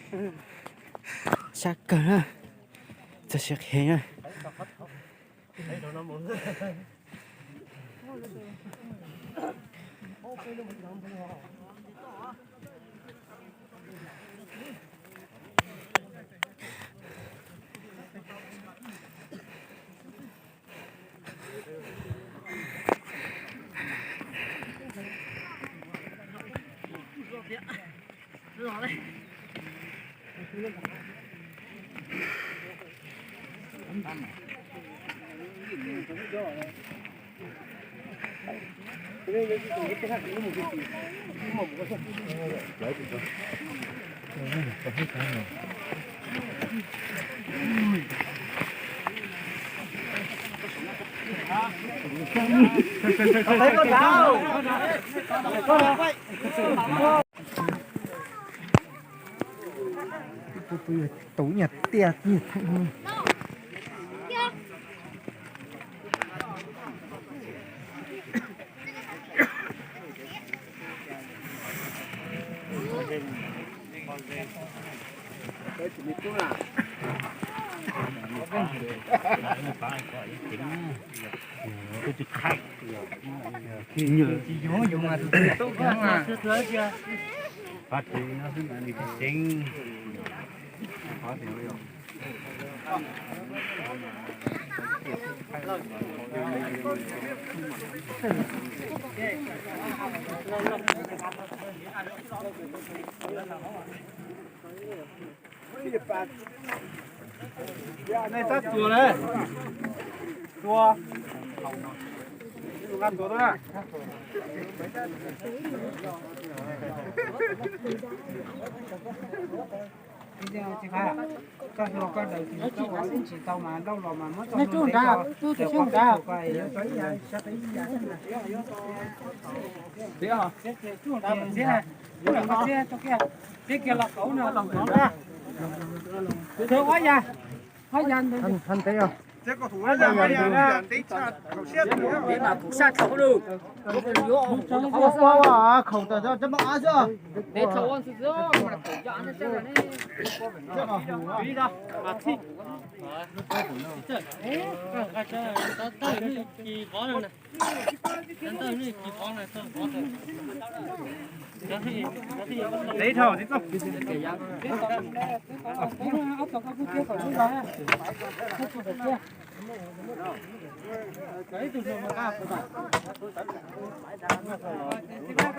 Sab kawg na, txog siav qhev na. Tus nyuag tiaj nyuag theem. Nej tab txuas na. Txuas. Nqa txuas na. Koj hluas koj daws tsis tau mas lauj los mas muab txoj hlua nrad, txoj hlua nrad. Txiav kiag los kauv no los kauv na. Ob ya, ob ya ntawd. Khaum sab thaum lawm. Khaum tawm txog cov mos av xwb. Tev dhau tib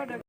txoj.